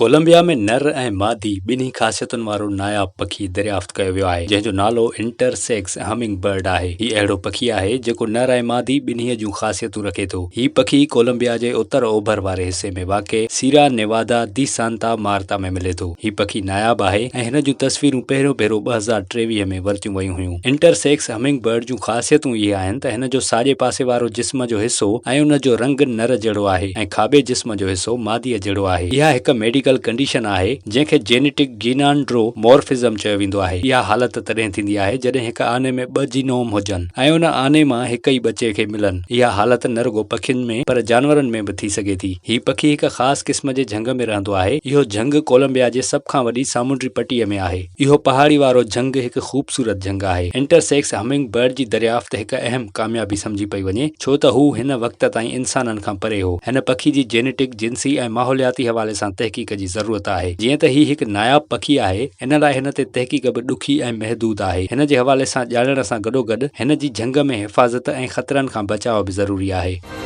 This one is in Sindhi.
ڪولمبيا ۾ نر ۽ مادي ٻنهي خاصيتن وارو ناياب پکي دريافت ڪيو ويو آهي، جنهن جو نالو انٽر سيڪس همنگ برڊ آهي. هي اهڙو پکي آهي، جيڪو نر ۽ مادي ٻنهي جون خاصيتون رکي ٿو. هي پکي ڪولمبيا جي اتر اوڀر واري حصي ۾ واقع سيرا نيوادا the Santa Marta ۾ ملي ٿو. هي پکي ناياب آهي ۽ هن جون تصويرون پهريون ڀيرو 2023 ۾ ورتيون ويون هيون. انٽر سيڪس همنگ برڊ جون خاصيتون اهي آهن ته هن جو ساڄي پاسي وارو جسم جو حصو ۽ ان جو رنگ نر جهڙو آهي ۽ کاٻي جسم جو حصو ماديء جهڙو آهي. اها هڪ ميڊيڪل ڪنڊيشن آهي، جنهن کي جينيٽڪ گينانڊرو مورفزم چيو ويندو آهي. اها حالت تڏهن ٿيندي آهي، جڏهن هڪ آني ۾ ٻه جينوم هجن ۽ ان آني مان هڪ ئي ٻچي کي ملن. اها حالت نه رڳو پکين ۾ پر جانورن ۾ به ٿي سگهي ٿي. هي پکي هڪ خاص قسم جي جهنگ ۾ رهندو آهي. اهو جهنگ ڪولمبيا جي سڀ کان وڏي سامونڊي پٽيء ۾ آهي. اهو پهاڙي وارو جهنگ هڪ خوبصورت جهنگ آهي. انٽر سيڪس همنگ برڊ جي دريافت هڪ اهم ڪاميابي سمجهي پئي وڃي، ڇو ته هو هن وقت تائين انسانن کان پري هو. هن پکي جي جينيٽڪ، جنسي ۽ ماحولياتي حوالي سان تحقيق جي ضرورت آهي. جيئن ته هي هڪ ناياب پکي آهي، ان لاء هن تي تحقيق به ڏکي ۽ محدود آهي. هن جي حوالي سان ڄاڻڻ سان گڏوگڏ هن جي جهنگ ۾ حفاظت ۽ خطرن کان بچاء به ضروري آهي.